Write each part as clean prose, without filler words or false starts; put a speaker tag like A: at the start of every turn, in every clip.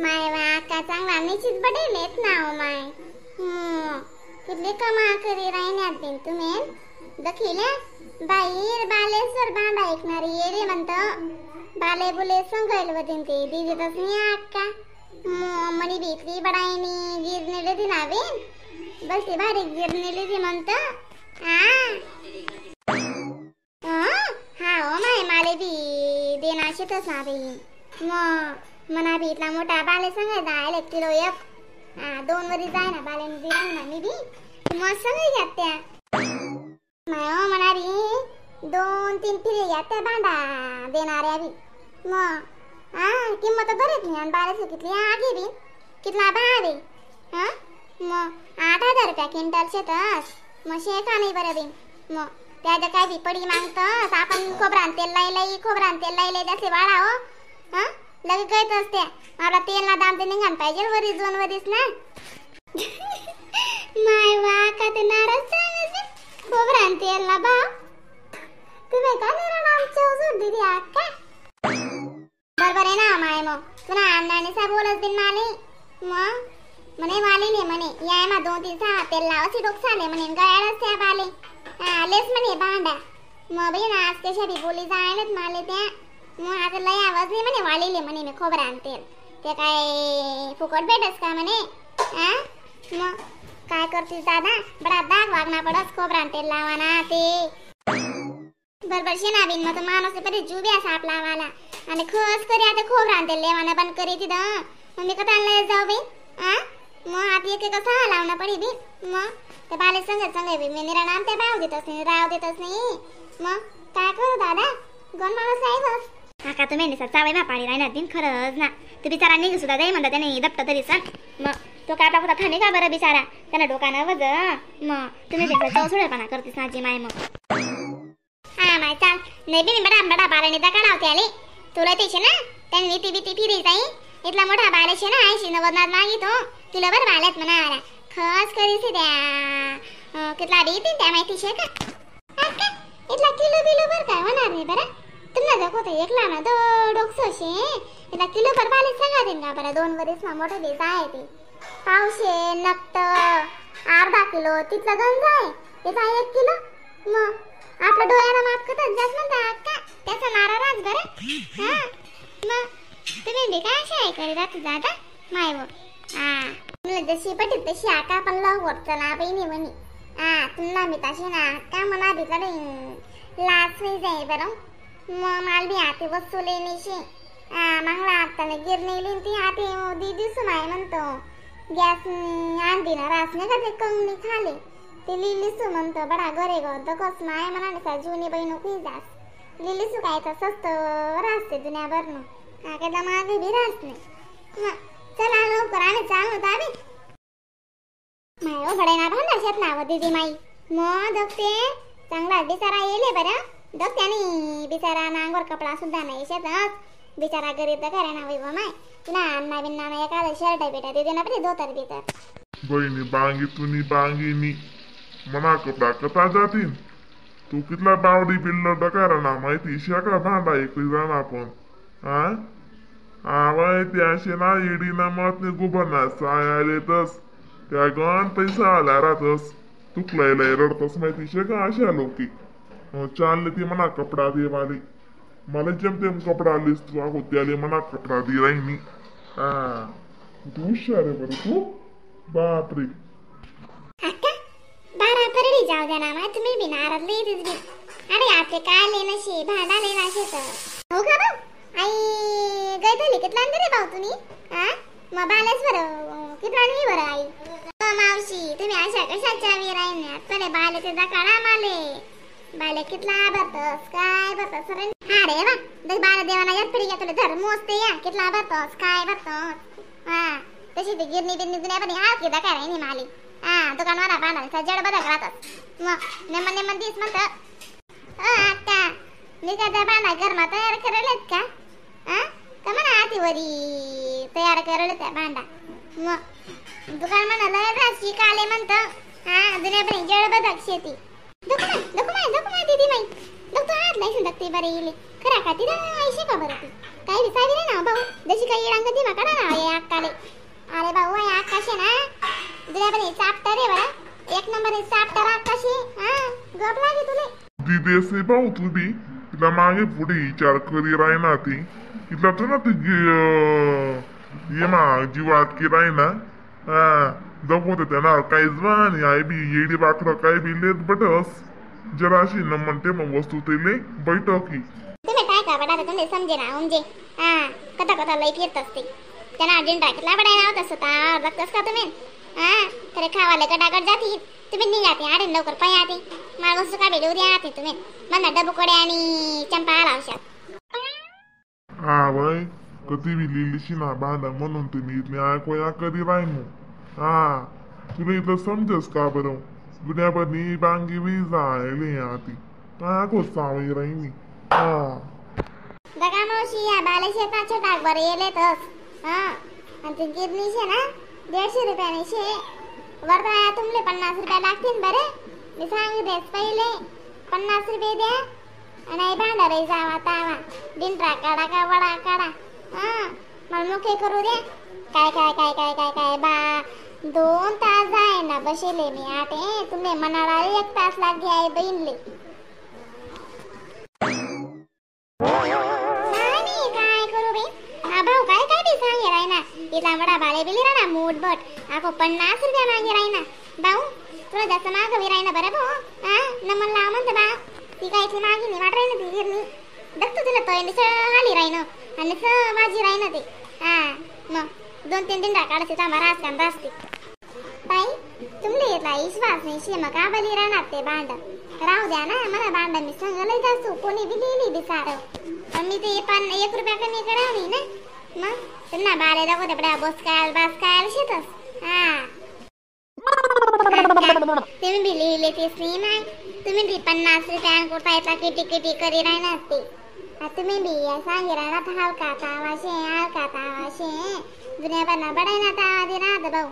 A: माय वा का चांगला निश्चित बडेलेत ना हो माय. कितले कमा करी राहिण्यात बिन तुम्ही दखिल्या बाईर बालेश्वर भांडा ऐकणार येरे म्हणत बाले बुले संगैल वतीन ते दिदी तसनी अक्का. मनी भीतली बडाईनी गिरनेले ती नावीन बस ती भारी गिरनेली ती म्हणत. हा हा हो माय माले बी देना शेतच ना बाई. मग मना बी इतला मोठा बाले संगाय जायला 1 किलो एक हा 2 वरी जाय ना बाले दिला ना मी बी मग संगाय घ्यात त्या. माय हो मना बी 2-3 फिरे घ्या त्या भांडा देणाऱ्या बी. मग हा किंमत बरेच नाही आणि बाराशे कितली आगे बी कितला भाव आहे. हा मग 8,000 रुपया क्विंटल शेतस. मग शे का नाही बरं बी. मग त्याच्या काय बी पडी मागतस आपण खोबरान तेल लाई खोबरान तेल लाई जसे वाढा हो. हा लगे गयत असते मला तेल ना दाम ते निघान पाहिजे वरीस 2 वरीस ना. माय वा का ते नाराज झाले खोबरान तेल ना भाव. तुम्ही का निरा आमच्या हुजूर दिदी अक्का. बरोबर आहे ना माय. मग तुला अण्णाने सा बोलत दिन माले. मग म्हणे वाले म्हणे याय मा 2-3 सहा तेल लावासी डोकसाले म्हणे गयाडच त्या बाले आलेच म्हणे भांडा. मग बाई ना आज कशा बी बोली जायलाच माले त्या. मग आता लय आवाज नाही म्हणे वालेले म्हणे मी खोबरं आणि तेल ते काय फुकट भेटस का म्हणे. हा मग काय करतीस दादा बडा दाग वागना पडस खोबरं आणि तेल लावाना ते बरोबर शेना बिन. मग माणूस परी जुब्या साप लावाला आणि खस करी आता खोबरं आणि तेल लेवाना बंद करी तिथं. मग मी कथा आणलं जाऊ बाई. हा मग आता एक कसा लावणं पडी बी. मग त्या बाले संग संग बी मी निरा नाम त्या भाव देतच नाही राव देतच नाही. मग काय करू दादा गण माणूस आहे बस.
B: हा का तुम्ही चावई मा पाणी राहणार दिन खरंच ना तू बिचारा निघ सुद्धा जाई म्हणता त्याने दप्त तरी सण. मग तो काय आपला थांबे का बरं बिचारा त्यांना डोकानं वज. मग तुम्ही त्याचा चौसुडेपणा करतेस ना जी माय. मग
A: हा माय चाल नाही बी मी बडा बडा बाराने दका लावते आले तुला तेशे ना त्यांनी ती बीती फिरी जाई इथला मोठा बालेशे ना 80-90 नाद मागितो किलो भर बाल्यात म्हणा आला खस करीसे त्या कितला बी त्या माहिती शे का इथला किलो बिलो भर काय होणार नाही बरं. तुम्हाला दाखवतो एकला ना डोकसो शे इथला किलो भर बाले सांगा देईन का बरं 2 वरीस ना मोठं बी आहे ते पावशे नक्त अर्धा किलो तिथला गंज आहे तिथला 1 किलो. मग आपल्या डोळ्याला माप करतात जास्त म्हणता अक्का त्याचा नारा राज बरं. हा मग तुम्ही बी काय अशा आहे करी राहते दादा माय व. हा मला जशी पटेल तशी आका पण लवकर चला बहिणी म्हणे. हा तुम्हाला मी तशी ना अक्का मला बी कडे लाच नाही जाई बरं. मग माल बी आते वस्तू लेण्याशी मागला आता गिरणी लिन ती आते दिदीच माय म्हणतो गॅस आणली ना रास नाही का ते कंगणी खाले ते लिलीसू म्हणतो बडा घरे घर दकस माय म्हणाले जुनी बहीण कुई जास लिलीसू काय तर स्वस्त रासते दुनियाभरनं काकाला मागे बी रास नाही. मग चला लवकर आम्ही चाललो दाबी माय हो बडे ना भांडा शेत नाव दिदी माई. मग दखते चांगला बिचारा येले बरं दखत्यानी बिचारा नांगोर कपडा सुद्धा नाही शेतच बिचारा गरीब तर खरा ना वै माय तुला अन्ना बिन्ना ना एखादा शर्ट बिटा दे ना पण धोतर बितर.
C: बहिणी बांगी तुनी बांगिनी मना कपडा कथा जातीन तू कितला बावडी बिल्ल डकारा ना माहिती शेका भांडा एकली जाणार आपण. हा आवय त्याशे ना इडी ना मत ने गुबना साय तस त्या गण पैसा आला राहतस तुकलाय लय रडतस माहिती शेका अशा लोकी चालले ती मना कपडा दे वाली मला जेमतेम कपडा आलीस तू आहो त्याले मना कपडा दे राहिनी. हा तू हुशार आहे बरं तू बापरे.
A: अक्का बारा परडी जाऊ द्या ना माय तुम्ही बी नाराज लई बी. अरे आपले काय लेनशी भांडा लेनाशे तर हो का भाऊ आई गैथली कितला रे भाऊ तुम्ही. हा मग बालेच बरं कितला नाही बरं आई. मावशी तुम्ही अशा कशाच्या विराईन पहिले बाले ते काढा माले बाले कितला भरतस काय भरतस. हा रे वा दग बाले देवाना यात पडी तुला धर मोजते या कितला भरतस काय भरतस. हा तशी ती गिरणी बिरणी जुन्या पण हा की दका राहिनी माली. हा दुकानवाला भांडा जड बदल राहतस मग नेमन नेमन दिस म्हणत. अक्का मी काय त्या भांडा घरमा तयार करेलेत का. हा का म्हणा आतीवरी तयार करेल त्या भांडा मग दुकान म्हणा लय राशी काले म्हणत. हा जुन्या पण जड बदल शेती दखू माय दखू माय दीदी माई दखतो हात नाही दखते बरे येले खरा का तिला ऐशे का बरं ती काही विसावी ना भाऊ जशी काही येडांग दिमा काढा ना हे अक्का
C: देस नाही भाऊ तू बी तिला मागे पुढे विचार करी राहिना ती इथला तर ना ती ये मा जीव अटकी राहिना. हा जगवते त्यांना काहीच आणि आई बी येडी बाकडं काय बी लेत बटस जराशी न म्हणते मग वस्तू ते ले बैठकी.
A: तुम्ही काय का बडा तुमले समजे ना उमजे. हा कथा कथा लई फिरत असते त्यांना अर्जंट टाकला बडाय नाव तसं ता बघतस का तुम्ही. हा खरे खावाले कडाकड जाती तुम्ही निघाते अरे लवकर पाय आते माल वस्तू का भेटू द्या आते तुम्ही मला डबकोडे आणि चंपा लावशात.
C: हा बाय कधी बी लिहिलीशी ना बांधा म्हणून तुम्ही इथले ऐकूया कधी राहिनो. हा तुला इथलं समजस का बरं दुनियाभरनी बांगी बी जायली आती काय सावई राहिनी. हा
A: बघा मावशी या बाले शेताचे टाक बरं येले तस. हा आणि ती गिरणी शे ना 150 रुपयाने शे वरता तुमले 50 रुपये लागतील बरे. मी सांगितलेच पहिले 50 रुपये द्या आणि भांडारे जावा तावा डिंट्रा काढा का वडा काढा. हा मला मुखे करू द्या काय काय काय काय काय काय बा 2 तास जाय ना बसेले मी आटे तुम्ही मनाला 1 तास लागे आहे बहीणले. नाही काय करू बे हा भाऊ काय काय बी सांगे राहिना इथला वडा बाळे बिली राहना मूठ भट आको 50 रुपया मागे राहिना. भाऊ तुला जास्त मागवी राहिना बरं भाऊ. हा नमन लाव म्हणते बा ती काय इथली मागी नाही वाट राहिना ती गिरणी दत्तू तिला तो हाली राहिनं आणि माझी राहिना ते. हा मग 2-3 दिन काढायचे तांबा रास कांदा असते बाई तुमले येतला विश्वास नाही शे मग का बली राहणार ते भांड राहू द्या ना मला भांड मी संग लई जासू कोणी बी लिहिली बी सारं पण मी ते पण 1 रुपया कमी करावं नाही ना. मग त्यांना बाले दाखवते बड्या बस काय शेतस. हा तुम्ही बी लिहिले तेच नाही नाही तुम्ही बी 50 रुपया कुठं येतला किटी किटी करी राहणार ते. तुम्ही बी सांगे राहणार हलका तावाशे हलका तावाशे दुनियाभर बडाय ना तावा दे राहत भाऊ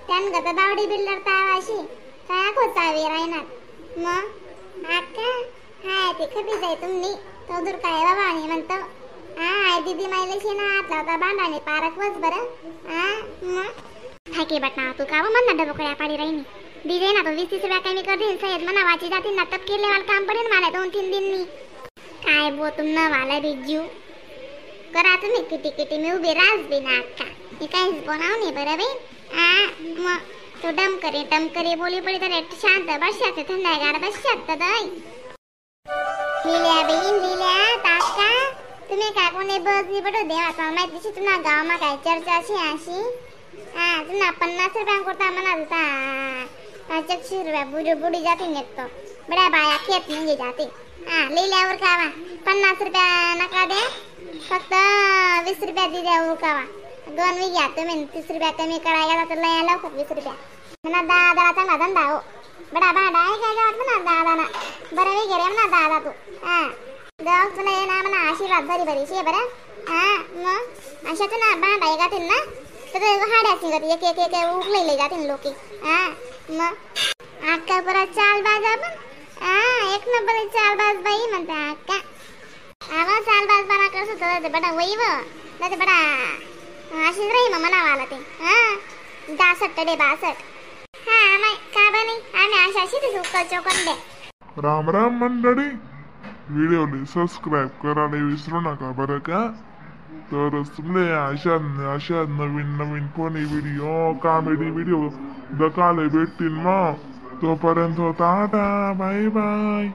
A: त्यानगत बावडी बिल्डर तावाशी काय खोचावी राहणार. मग आका हाय ते खबी जाय तुम्ही तो दूर काय बाबा आणि म्हणतो हा I दीदी मायलेशी ना आतला होता बांधाने पारक वच बरं. हा मग ठाके बटना तू का म्हणना डबकड्या पाडी राहिनी दिजे ना तो 20-30 रुपया कमी कर देईन सयद म्हणा वाची जातील ना तप केले वाल काम पडेल मला 2-3 दिन मी काय बो तुम न वाला बिजू करा तुम्ही किती किती मी उभी रास बी ना अक्का मी काहीच बोलाव नाही बरं बाई. आ मग तो डम करे बोली पडी तर शांत बसशात थंडागार बसशात दय लिल्या बहीण लिल्या ताका तुम्ही काय कोणी बस पडू देवा तुम्हाला माहिती दिशी तुम्हाला गावमा काय चर्चा अशी अशी. हा तुम्हाला 50 रुपया कुर्ता म्हणत होता 500 रुपया बुडी बुडी जाते नेतो बड्या बाया खेत निघे जाते. हा लिहिल्यावर कावा 50 रुपया नका द्या फक्त 20 रुपया दे द्या उरकावा 2 we घ्या तुम्ही 30 रुपया कमी करायला तर लया लवकर 20 रुपया म्हणा दादा चांगला धंदा हो बडा भांडा आहे काय गावात म्हणा दादा ना बरं वगैरे म्हणा दादा तू. हा जाऊ तुला ये ना म्हणा आशीर्वाद बरी बरी शे बरं. हा मग अशाच ना भांडा एक जातील ना तर हाड्या सिंगत एक एक एक उकलले जातील लोके. हा मग अक्का परत चालबाज आपण. हा एक नंबर चालबाज बाई म्हणते अक्का आवा चालबाज बना करतो तर बडा वैव नाही तर बडा अशीच राही मग म्हणावं आला ते. हा 62 डे 62. हा आम्ही का बा नाही आम्ही अशा अशी उकल चौकंडे.
C: राम राम मंडळी व्हिडिओला सबस्क्राईब करायला विसरू नका बरं का. तर तुमले अशा अशा नवीन नवीन कोणी video comedy video दकाले भेटतील मग. तोपर्यंत tata bye bye.